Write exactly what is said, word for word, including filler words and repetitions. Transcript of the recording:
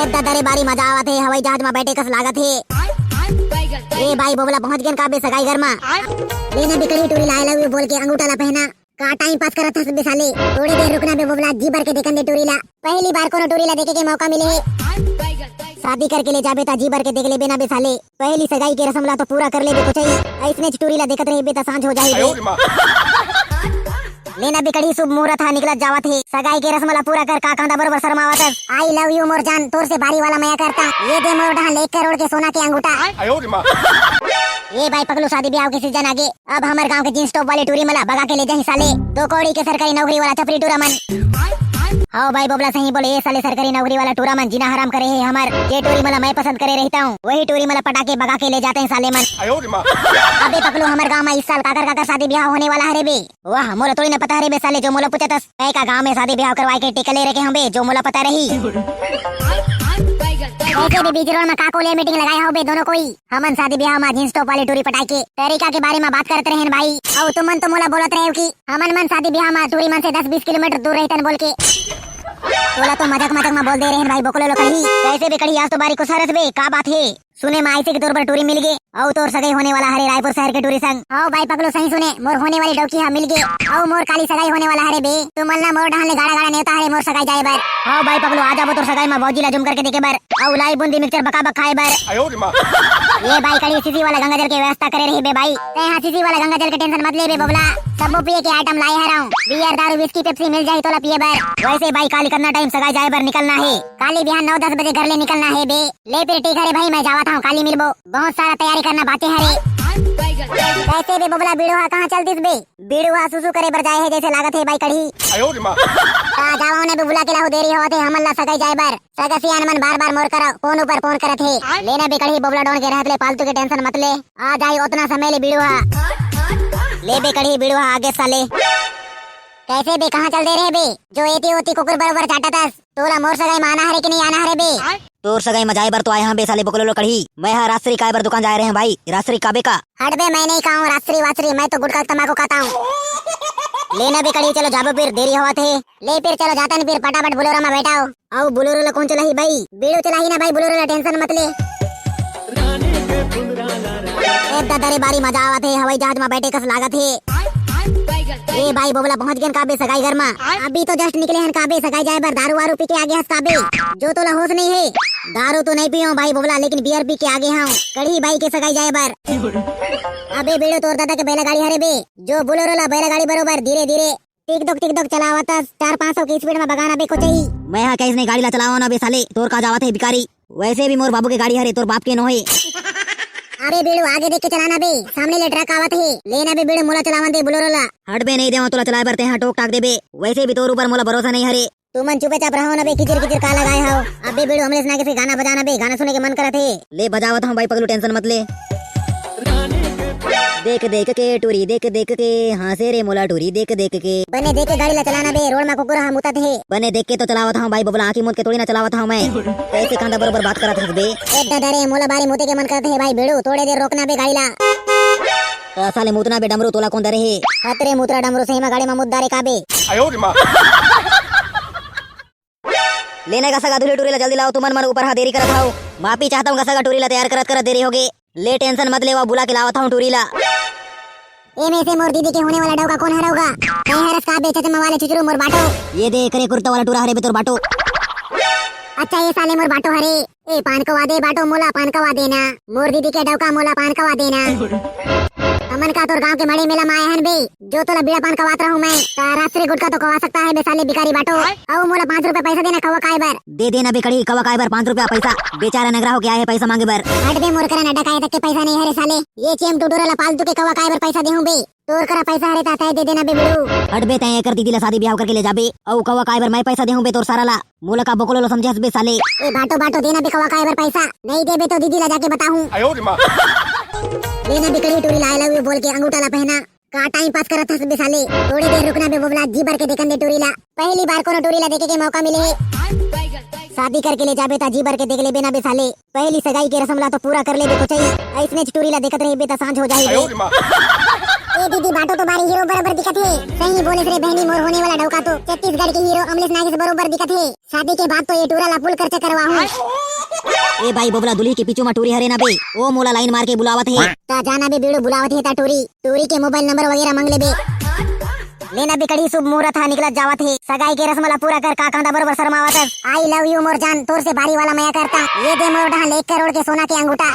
ददा रे बारी मजा आवत हे, हवाई जहाज में बैठे कस लागत हे। ए भाई बोबला पहुंच गेन का बे सगाई घर मा। लेना बिकड़ी टूरी ला I love you बोल के अंगूठा ला पहना। का टाइम पास करत हस बे साले? थोड़ी देर रुकना बे बोबला, जी भर के देखन दे टूरी ला। पहली बार कोनो टूरी ला देखे के मौका मिले हे। शादी करके ले जाबे ता जी भर के देख लेबे ना बे साले। पहली सगाई के रसम ला तो पूरा कर लेबे कुछ ही। ऐसने टूरी ला देखत रहिबे ता सांझ हो जाही बे। लेना बिकड़ी शुभ मुहूर्त हा निकलत जावत हे। सगाई के रसम ला पूरा कर, का कांदा बरोबर शर्मावत हस। I love you मोर जान, तोर से भारी वाला मया करता। ये दे मोर डहान एक करोड़ के सोना के अंगूठा। ए भाई पकलू शादी ब्याह के सीजन आगे, अब हमर गांव के जींस टॉप वाली टूरी मला भगा के ले जाही साले। दो कौड़ी के सरकारी नौकरी वाला चपरी टूरा मन। हाँ भाई बोबला सही बोले, ये साले सरकारी नौकरी वाला टूरा मन जीना हराम करे हे हमर। जे टूरी मला मैं पसंद करे रहता हूँ, वही टूरी मला पटा के भगा के ले जाते हैं साले मन। अबे पकलू हमर गांव में इस साल काकर काकर शादी ब्याह होने वाला हरे बे। वाह मोला थोड़ी ना पता हरे बे साले, जो मोला पूछत हस। मैं का गांव में शादी ब्याह करवाए के टिकले रखे हूँ बे, जो मोला पता रही। ऐसे भी बीच रोड में का कोलिया मीटिंग लगाए हो बे दोनों कोई? हमन शादी ब्याह मा जींस टॉप वाली टूरी पटाई के तरीका के बारे मा बात करत रहेन भाई। अउ तुमन तो मोला बोलत रहे हो कि हमन मन शादी ब्याह मा टूरी मन से दस बीस किलोमीटर दूर रहितन बोल के। तोला तो मजाक मजाक मा बोल दे रहेन भाई बोकलो लो कहीं। कैसे बे कड़ी आज तो बारी कुछ हरस बे, का बात हे? सुने मा ऐसे कि तोर बर टूरी मिल गे अउ तोर सगाई होने वाला हरे रायपुर शहर के टूरी संग। हाँ भाई पकलो सही सुने, मोर होने वाली डौकी हा मिल गे अउ मोर काली सगाई होने वाला हरे बे। तुमन ला मोर डहान ले गाड़ा गाड़ा नेवता हरे मोर सगाई जाए बर। हाँ भाई पकलो आ जाबो तोर सगाई मा भौजी ला जुम करके देखे बर। अउ लाई बूंदी मिक्सचर बका बक खाए बर। ए भाई कड़ी सीसी वाला गंगा जल के व्यवस्था करे रही बे भाई। तै हाँ सीसी वाला गंगा जल के टेंशन मत ले बे बोबला। सबो पिए के आइटम लाए हरौं। बियर दारू विस्की पेप्सी मिल जाही तोला पिए बर। वैसे भाई काली कतना टाइम सगाई जाए बर निकलना हे? काली बिहान नौ दस बजे घर ले निकलना हे बे। ले फिर ठीक हरे भाई मैं जावत हूँ काली मिलबो। बहुत सारा तैयारी करना बाकी हरे। कैसे बे बोबला बीड़ू हा कहाँ चलतिस बे? बीड़ू हा सुसु करे बर जाए हे जैसे लागत हे भाई कड़ी। का जावव ना बे बुला के लाहू देरी होवत हे हमन ला सगाई जाए बर। सगा सियान मन बार बार मोर करा फोन ऊपर फोन करत हे। लेना बे कड़ी बोबला डॉन के रहत ले फालतू के टेंशन मत ले। आ जाई ओतना समय ले बीड़ू हा। ले बे कड़ी बीड़ू हा आगे साले। कैसे बे कहाँ चल दे रहे बे? जो एती ओती कुकुर बरोबर चाटत हस। तोला मोर सगाई मा आना हरे कि नहीं आना हरे बे? तोर सगाई मा जाए बर तो आए हाँ बे साले बोकलो लो कड़ी। मैं हा राजश्री काय बर दुकान जाए रहे हूँ भाई। राजश्री काबे का? हट बे मैं नहीं खाऊँ राजश्री वाजश्री, मैं तो गुटखा तमाकू खाता हूँ। लेना बे कड़ी चलो जाबो फिर देरी होवत हे। ले फिर चलो जातन फिर फटाफट बोलेरो मा बैठाओ। अउ बोलेरो ला कौन चलाही भाई? बीड़ू चलाही ना भाई बोलेरो ला टेंशन मत ले। ए ददा रे बारी मजा आवत हे, हवाई जहाज मा बैठे कस लागत हे। ए भाई बोबला पहुंच गेन काबे सगाई घर मा? अभी तो जस्ट निकले हन काबे सगाई जाए बर, दारू वारू पी के आगे हस काबे? जो तोला होश नहीं हे। दारू तो नहीं पियो भाई बोबला लेकिन बियर पी के आगे हूँ कड़ी भाई के सगाई जाए बर। अबे बीड़ू तोर दादा के बैला गाड़ी हरे बे, जो बोलेरो ला बैला गाड़ी बरोबर धीरे धीरे टिक टोक टिक टोक चलावत हस, चार पाँच सौ के स्पीड मा बगाना बे कोचई। मैं हा कैसे नहीं गाड़ी ला चलावा ना बे साले, तोर का जावत हे भिखारी। वैसे भी मोर बाबू के गाड़ी हरे, तोर बाप के नो हे। अबे बीड़ू आगे देख के चलाना बे, सामने ले ट्रक आवत हे। लेना बे बीड़ू मोला चलावन दे बोलेरो ला। हट बे नहीं देवा तोला चलाए बर, ते हा टोक टाक देबे। वैसे भी तोर ऊपर मोला भरोसा नहीं हरे। तुमन चुपे चाप रहो ना बे, किचिर किचिर का लगाए हो? अबे बीड़ू अमलेश नागेश के गाना बजाना बे, गाना सुने के मन करत हे। ले बजावत हूँ भाई पगलू टेंशन मत ले। देख देख के टूरी देख देख के, हाँ से रे मोला टूरी देख देख के। बने देख के गाड़ी ला चलाना बे, रोड मा कुकुर हा मुतत हे। बने देख के तो चलावत हूँ भाई बबला, आँखी मूंद के थोड़ी ना चलावत हूँ मैं। कैसे कांदा बरोबर बात करत हस बे? ए दादा रे, मोला बारी मुते के मन करत हे भाई बीड़ू, थोड़े देर रोकना बे गाड़ी ला। त साले मुतना बे डमरू, तोला कौन दरे हे? हत रे मुतरा डमरू, सही मा गाड़ी मा मुत दारे का बे? लेने का सगा दूल्हे टूरी ला जल्दी लाओ, तुमन मन ऊपर हा देरी करत हव। माफी चाहता हूँ का सगा टूरी ला तैयार करत करत देरी होगे। ले टेंशन मत लेवा, बुला के लावत हूँ टूरी ला। ए में से मोर दीदी के होने वाला डौका कौन हरौगा? मैं हरस का बे चचमा वाले चुचरू मोर बाटो। ये दे करे कुर्ता वाला टूरा हरे बे तोर बाटो। अच्छा ये साले मोर बाटो हरे। ए पान कवा दे बाटो मोला पान कवा देना। मोर दीदी के डौका मोला पान कवा देना। हमन का तोर गांव के मड़े मेला मा आए हन बे। जो तोला बीड़ा पान कवात रहूं मैं, त राजश्री गुटखा तो कवा सकता है बे साले भिखारी बाटो। अउ मोला पाँच रुपया पैसा देना कवा काय बर। दे देना बे कड़ी कवा काय बर पाँच रुपया पैसा। बेचारा नगरा होके आए हे पैसा मांगे बर। हट बे मोर करा नड्डा काय तक के पैसा नहीं हरे साले। ये चेम टुटुरा ला फालतू के कवा काय बर पैसा देहूं बे। तोर करा पैसा हरे ता तय दे देना बे बिड़ू। हट बे तय एकर दीदी ला शादी ब्याह करके ले जाबे। अउ कवा काय बर मैं पैसा देहूं बे तोर सारा ला। मोला का बोकलो लो समझे हस बे साले। ए बाटो बाटो देना बे कवा काय बर पैसा। नहीं देबे तो दीदी ला जाके बताहूं। लेना बे कड़ी टूरी ला I love you बोल के अंगूठा ला पहना। का टाइम पास करत हस बे साले? थोड़ी देर रुकना बे बोबला, जी भर के देखन दे टूरी ला। पहली बार कोनो टूरी ला देखे के मौका मिले हे। शादी करके ले जाबे ता जी भर के देख लेबे ना बे साले। पहली सगाई के रसम ला तो पूरा कर लेबे कोचई। ऐसने च टूरी ला देखत रहिबे ता सांझ हो जाही बे। ए दीदी बाटो तो बारी हीरो बरोबर दिखत हे। सही बोले रे बहनी मोर होने वाला डौका तो छत्तीसगढ़ के हीरो अमलेश नागेश बरोबर दिखत हे। शादी के बाद तो ये टूरा ला फुल खर्चा करवाहूं। ए भाई बोबला, दुल्ही के पीछू म टूरी हरे ना बे, ओ मोला लाइन मार के बुलावत हे। त जाना बे बीड़ू, बुलावत हे त टूरी, टूरी के मोबाइल नंबर वगैरह मांग ले बे। ले ना बे कड़ी, शुभ मुहूर्त ह निकलत जावत हे, सगाई के रस्म ला पूरा कर, का कांदा बरोबर शर्मावत हस। I love you मोर जान, तोर से भारी वाला मया करता। ये दे मोर डहा एक करोड़ के सोना के अंगूठा।